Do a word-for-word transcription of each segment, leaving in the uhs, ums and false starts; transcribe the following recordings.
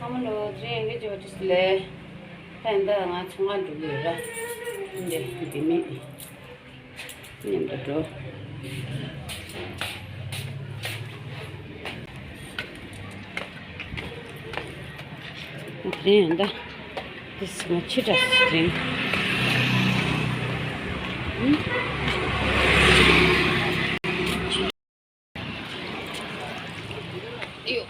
ཨ་མ་ལོ། དེ་རིང་ཡང་བཀྲ་ཤིས་བདེ་ལེགས། ད་ཡིན་ད་ང་ཚོང་ཁང་འགྲོ་གི་ཡོད་ར། འདི་འདི་མིན། མཉམ་དུ་འགྲོ། དེ་ཡང་ད། དེ་སི་མ་ཕྱི་དྲགས་སི་དྲན། ཨུ། ཡོ།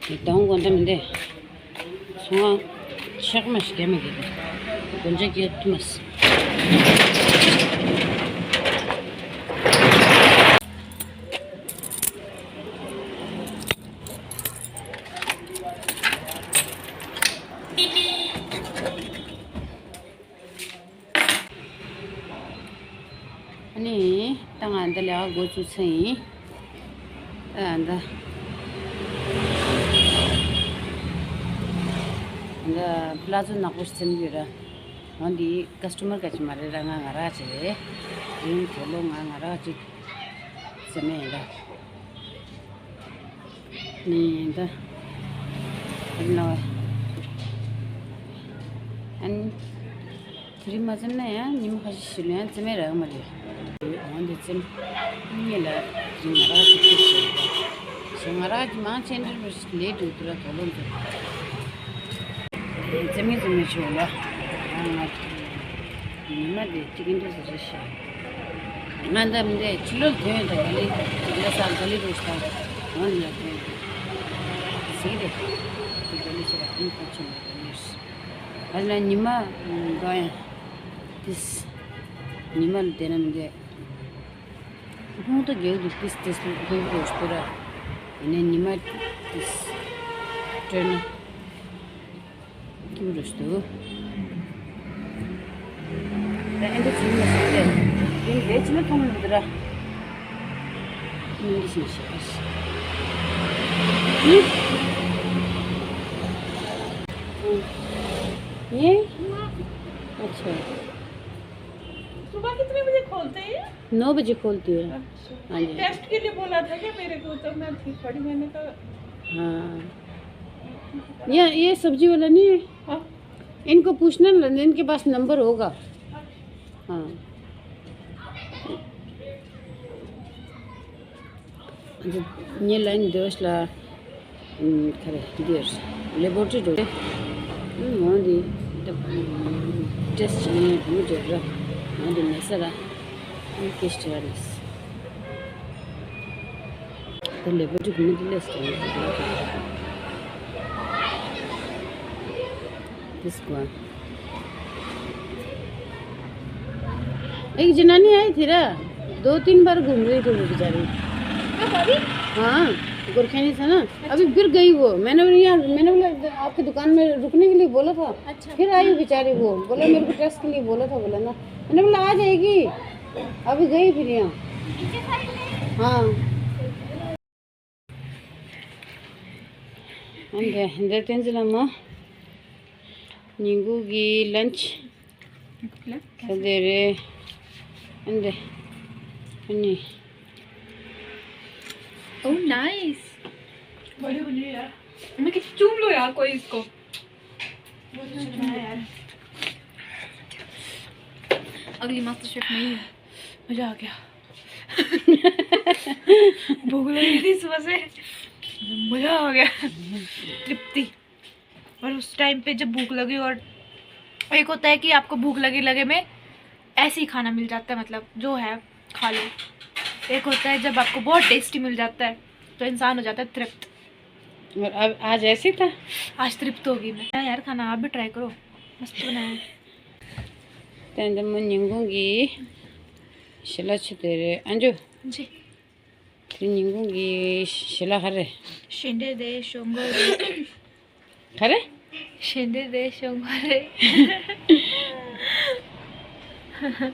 དེ་དང་གོང་ད་མི་འདི། སོང་ང་། ཆག་མ་ཞིག་རྒྱ་མི་གི་དེ། གོན་ཆ་གྱོན་ཐུབ་མ་སི། ཨ་ནི། ད་ང་འདི་ལས་ཀ་འགོ་བཙུགས་ཚར་ཡིན། ཨ་འདི། འདི་པླ་ཛོ་ནག་པོ་ཞིག་བཙེམ་གྱི་ཡོད་ར། འོ་འདི་ཀ་སི་ཊོ་མར་ག་ཅི་མ་རེད་ར། ང་ང་ར་ཅི་རེད། ཡིན་དེ་ལོ་ང་ང་ར་ཅི་བཙེམ་ཡིན་ར། ནི་ད། ཨ་ནི། ཨ་ནི། དེ་རིང་མ་བཙེམ་ན་ཡང་ཉི་མ་ཁ་ཤས་ཤིག་ལ་ཡང་བཙེམ་ཡས་རག་གི་མ་རེད། འོ་འདི་བཙེམ། ངེད་ལ་དེ་རིང་ང་རང་གཅིག་ཁྱེར་བྱས། ཞེས་ང་རང་གཅིག་མང་ཆེ་འདྲ་བོ་ཞིག་ལས་འགྲོ་དུས་ལ་དོགས་སློང་ཚོ། བཙེམ་མི་བཙེམ་མི་ཆོག་ལ། ང་ང་། ཉི་མ་དེ་གཅིག་གིན་འདྲ་ཟེར་ཞེས། ང་འདམ་འདི་ཕྱི་ལོགས་ཐོན་ཡོད་ད། ག་ལེ་ག་ལེ་ས་ག་ལེ་རུ་ས་ང་ལ་ཐོན་ཡོད་ཟེར་གི་རེད། དེ་ག་ལེ་ཆེ་ར་ཨང་ཁོ་ཆེ་མེད་ག་ལེ་ཨ་ན་ཉི་མ་འགྲོ་ཡང་ཏིས་ཉི་མ་དེ་ན་མི་འདི་ཁོང་ད་རྒྱལ་དུ་ཏིས་ཏིས་ལྷུག་རུ་སྤེ་ར་ཡིན་ན་ཉི་མ་ཏིས་སྤྲོད་ན། ཀྱུ་རུ་སྟོ། ད་ཨེ་འདྲ་བྱུང་མ་སོང་སྟེ། དེ་ལས་ཕྱི་མ་མཐོང་མི་འདུག་ར། མི་འདི་ཤེས་ཤེས། ཨ་ཤི། ཡེ། अच्छा। सुबह कितने बजे खोलते हैं? नौ बजे खोलती है। अच्छा। हाँ जी। टेस्ट के लिए बोला था क्या मेरे को? तो मैं थी थोड़ी, मैंने कहा। हाँ। ये, ये सब्जी वाला नहीं है? हाँ। इनको पूछना ना, इनके पास नंबर होगा। हाँ। ཉེ་ལན་འདོད་ལ། ཁ་རེ་འདིར་ལེ་བོ་ཊི་འགྲོ། འོང་འདི་ཏེ་སི་ཊི་ནས་བུ་འདྲེ་ར། འོང་འདི་མེ་ས་ར། ཨ་ཀེ་སི་ཊི་ར་ནས། ད་ལེ་བོ་ཊི་གུ་མི་འདི་ལས་སྟོན། This one. एक जनानी आई थी ना, दो तीन बार घूम रही थी वो बेचारी। कब अभी? हाँ, गोरखैनी से ना। अभी फिर गई वो। मैंने बोला, "यार," मैंने बोला, "आपकी दुकान में रुकने के लिए बोला था।" अच्छा। फिर आई बेचारी वो, बोला, "मेरे को टेस्ट के लिए बोला था," बोला ना। मैंने बोला, "आ जाएगी।" अभी गई फिर यहाँ। हाँ। ཨ་འདི་འདི་བསྟན་འཛིན་ལགས་མ། ཉིན་གུང་གི་ལན་ཆི། ལན་ཆི་ཟ་བསྡད་རེད། ཨ་འདི། ཨ་ནི། Oh, nice. बड़ी बनी है यार। मैं कितनी चूम लो यार कोई इसको। अगली मास्टर शेफ मैं ही हूँ। मजा आ गया। भूख लगी थी सुबह से, मजा आ गया। तृप्ति। और उस टाइम पे जब भूख लगी, और एक होता है कि आपको भूख लगे लगे में ऐसे ही खाना मिल जाता है, मतलब जो है खा लो। एक होता है जब आपको बहुत टेस्टी मिल जाता है तो इंसान हो जाता है तृप्त। और अब आज ऐसे ही था। आज तृप्त होगी मैं। हाँ यार, खाना आप भी ट्राई करो, मस्त बनाया है। ཏན་ཏན་མོ་ཉིན་གུང་གི་ཞལ་ལག་ཆུ་དེ་རེད། ཨ་འཇུ། ཇི། དེ་ཉིན་གུང་གི་ཞལ་ལག་ག་རེ། ཤིང་འབྲས་དེ་ཞོག་མགོ་རེད། ག་རེ། ཤིང་འབྲས་དེ་ཞོག་མགོ་རེད།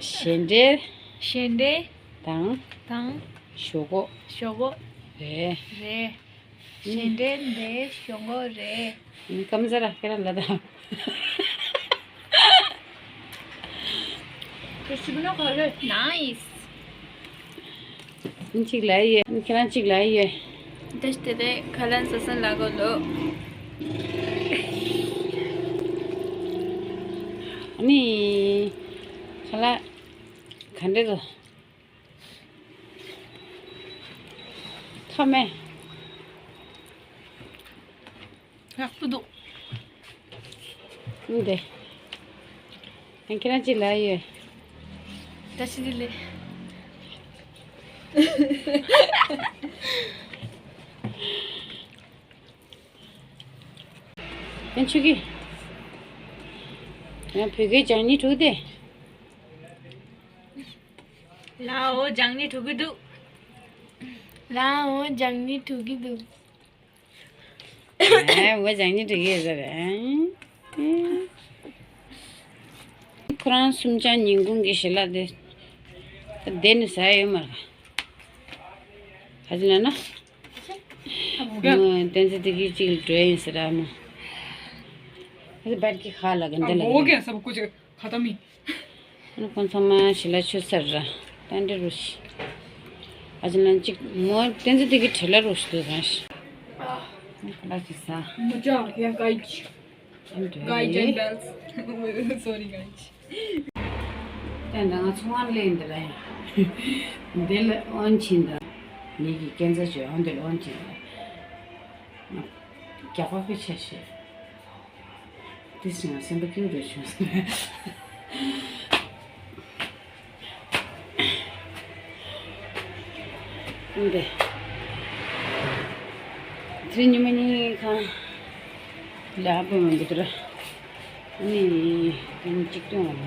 ཤིང་འབྲས། ཤིང་འབྲས། དང་། དང་། ཞོག་མགོ། ཞོག་མགོ། རེད། རེད། ཤིང་འབྲས་དེ་ཞོག་མགོ་རེད། ཨ་ནི་སྐམ་ས་ར་ཁྱེད་རང་ལ་དང་། Nice. ཨ་ནི་གཅིག་ལ་ཡོད། ཨ་ནི་ཁྱེད་རང་གཅིག་ལ་ཡོད། ཏེ་ཏེ་ཁ་ལན་ས་སན་ལ་གོ་ལོ། ཨ་ནི་ཁ་ལ་ག་འདྲ་འདུག་ཐོབ་མེད། ཡག་པོ་འདུག་འདི། ཨ་ཁྱེད་རང་ཅི་ལ་ཡོད། ད་ཕྱི་དེ་ལས། ཨན་ཆུ་གི། ཡང་བོད་སྐད་སྦྱང་སྙིང་བྲོ་གི་དེ། ལའོ་སྦྱང་སྙིང་བྲོ་གི་འདུག་ལའོ་སྦྱང་སྙིང་བྲོ་གི་འདུག་ཨེ། འོ་སྦྱང་སྙིང་བྲོ་གི་ཡོད་ས་རེད། ཁོ་རང་གསུམ་ཆ་ཉིན་གུང་གི་ཞལ་ལག་དེ། ད་བསྡད་ནས་ཟ་ཡ་ཡོད་མ་རེད། ག་ཅི་ལབ་ན། ཨ་མོ་ག་མོ་བསྟན་འཛིན་བདེ་སྐྱིད་ཅིག་ལ་འགྲོ་ཡ་ཡིན་ཟེར་ར་མོ། ཨ་ཙི་བར་གྱི་ཁ་ལ་ག་འདྲ་ལ་ག་འདྲ། ཨ་མོ་ག་ས་བ་ཀུ་ཅི་ཁ་ཏ་མི། ཁོང་ཚང་མ་ཞལ་ལག་མཆོད་ཚར་ར། ཏན་ཏན་རུ་ཤི། ཨ་ཅི་ལན་གཅིག་མོ་བསྟན་འཛིན་དེ་གི་བྲེལ་ལ་རུ་ཤི་དུས་གང་ཤི། ཨ་ཁ་ལག་ཅིག་ཟ། མོ་ཅག་ཡང་ག་ཡི་ཅི། ཨ་འདྲ་ག་ཡི་ཅན་ཡི་ཌལ་སི། སོ་རི་ག་ཡི་ཅི། ཏན་ཏན་ང་ཚོང་བ་ལས་འདི་ལ་ཡང་། འདི་ལ་ཨོན་ཆིན་དང་། ངེད་ཀྱི་སྐས་འཛེག་ཅོས་ཨོན་འདི་ལ་ཨོན་ཆིན་དང་། རྒྱགས་པ་དཔེ་ཆ་ཤེས། དེ་སྲིད་ང་སེམས་པ་སྐྱིད་པོ་རེ་བྱུང་སོང་། འདི། དེ་ཉི་མ་གཉིས་ཁ། ལ་ཨ་ཕ་མ་འདི་དུ་ར། ནི། དེ་ནི་གཅིག་སྟོན་བ་ལ།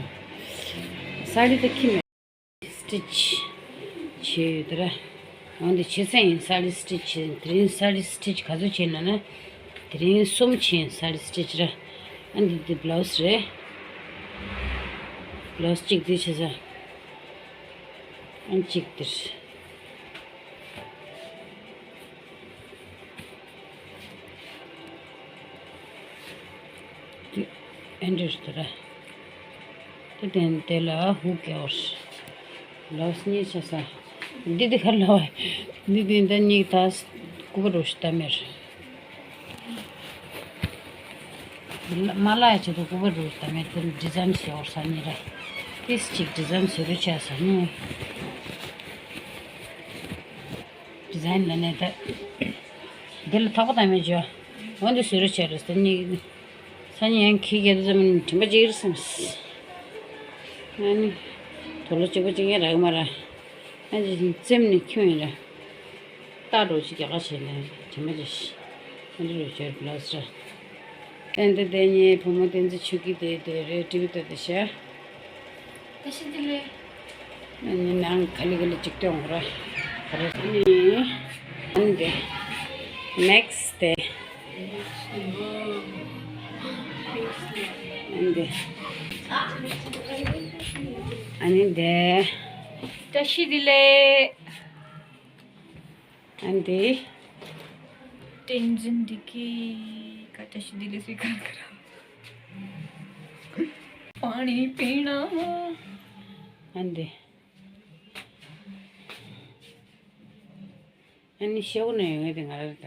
ས་ལི་ད་ཁྱི་མེད། སི་ཊི་ཅི་བྱས་ཡོད་དེ་ར། འོན་ཏེ་བྱེད་ས་ཡིན་ས་ལི་སི་ཊི་ཅི་བྱས། དེ་རིང་ས་ལི་སི་ཊི་ཅི་ག་ཚོད་བྱས་ན་ན། དེ་རིང་གསུམ་བྱས་ཡིན་ས་ལི་སི་ཊི་ཅི་ར། ཨ་འདི་འདི་བླའུ་སི་རེད། བླའུ་སི་གཅིག་འདི་བྱེད་ས། ཨ་གཅིག་འདིར། ཨེ་འདྲ་རེད་དེ་ར། དེ་དེ་དེ་ལ་ཧུ་ཀེ་ཨར་སི། ལོས་གཉིས་ཆ་ས། འདི་འདི་ག་ལ་བ། འདི་འདི་འདི་གཉིས་ད་སྐུ་པར་རུ་ཤི་ད་མེར། མ་ལ་ཡ་ཆེད་དུ་སྐུ་པར་རུ་ཤི་ད་མེར་དེ་ཌི་ཛའིན་བྱེད་ཨོར་ས་གཉིས་ར། ཏིས་གཅིག་ཌི་ཛའིན་བྱེད་རུ་ཆ་ས་ནི། ཌི་ཛའིན་ལ་ནས་ད། འདི་ལ་ཐག་པ་ད་མེར་བྱོས། འོན་ཏེ་བྱེད་རུ་ཆ་རུ་ས་གཉིས། སང་ཉིན་ཡང་ཁྱི་རྒྱལ་དུ་ཙམ་དྲན་པ་ཅིག་རེད་བསམས། ཨ་ནི། དུག་ལོག་གཅིག་པ་གཅིག་ཡང་རག་མ་ར། ཨ་ཅེ་ཅིག་རྩེམ་ནས་ཁྱོད་ཡིན་ར། རྟ་འགྲོ་ཅིག་རྒྱག་ག་བྱས་ནས་དྲན་པ་ཅིག་ཨ་འདྲ་རུ་བྱོས་ལོས་ར། ཏན་ཏན་ཏན་ངའི་བུ་མོ་བསྟན་འཛིན་ཆོས་སྐྱིད་དེ་དེ་རེད་ཊི་བི་ལྟ་དེ་ཤ། བཀྲ་ཤིས་བདེ་ལེགས། ཨ་ནི་ནང་ག་ལེ་ག་ལེ་ཅིག་སྟོན་དགོས་ར། ག་རེ་ཟེར་ནི། ཨ་ནི་དེ། ནེག་སི་དེ། ཨ་ནི་དེ། ཨ་ནི་དེ། བཀྲ་ཤིས་བདེ་ལེགས། ཨ་ནི་དེ། བསྟན་འཛིན་བདེ་སྐྱིད་ཀ་བཀྲ་ཤིས་བདེ་ལེགས་སུ་གར་གར། पानी पीना। ཨ་ནི་དེ། ཨ་ནི་ཤེའུ་ན་ཡོང་ངེས་དེ་ང་ར་ད།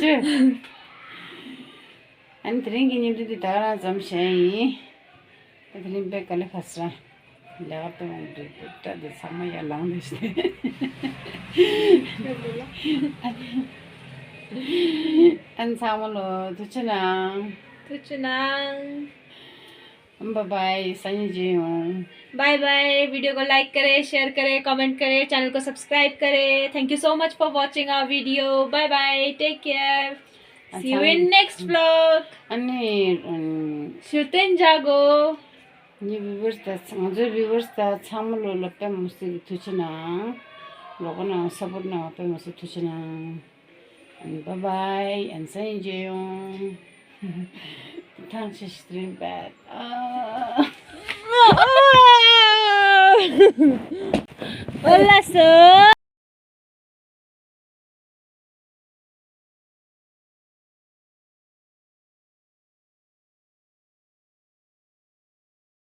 ཅེ། ཨ་ནི་དེ་རིང་གི་བརྙན་འཕྲིན་འདི་ད་ག་རང་ཙམ་བྱས་ཡིན། ད་དེ་རིང་དཔེ་དཀའ་ལས་ཁག་སོང་། ལས་ཀ་སྤེལ་མ་འདུག་འདུག་ད་དེ་ཚང་མ་ཡར་ལངས་ནས་ཤི། ཨ་ནི་ཚང་མ་ལོ་ཐུགས་རྗེ་གནང་། ཐུགས་རྗེ་གནང་། Bye bye, སང་ཉིན་མཇལ་ཡོང་། Bye bye, video को like करें, share करें, comment करें, channel को subscribe करें। Thank you so much for watching our video. Bye bye, take care. See you in next vlog. ཨ་ནི། ཨམ། ཤུར་བསྟན་བྱ་དགོས། ངའི་viewers དང་ང་ཚོའི་viewers དང་ཚང་མ་ལོ་ལ་དཔེ་མི་སྲིད་ཀྱི་ཐུགས་རྗེ་གནང་། ལོ་གོ་ནང་support གནང་བ་དཔེ་མི་སྲིད་ཐུགས་རྗེ་གནང་། Bye bye, and སང་ཉིན་མཇལ་ཡོང་། ཐང་ཆད་ཤི་ཏྲིན་པད། ཨ།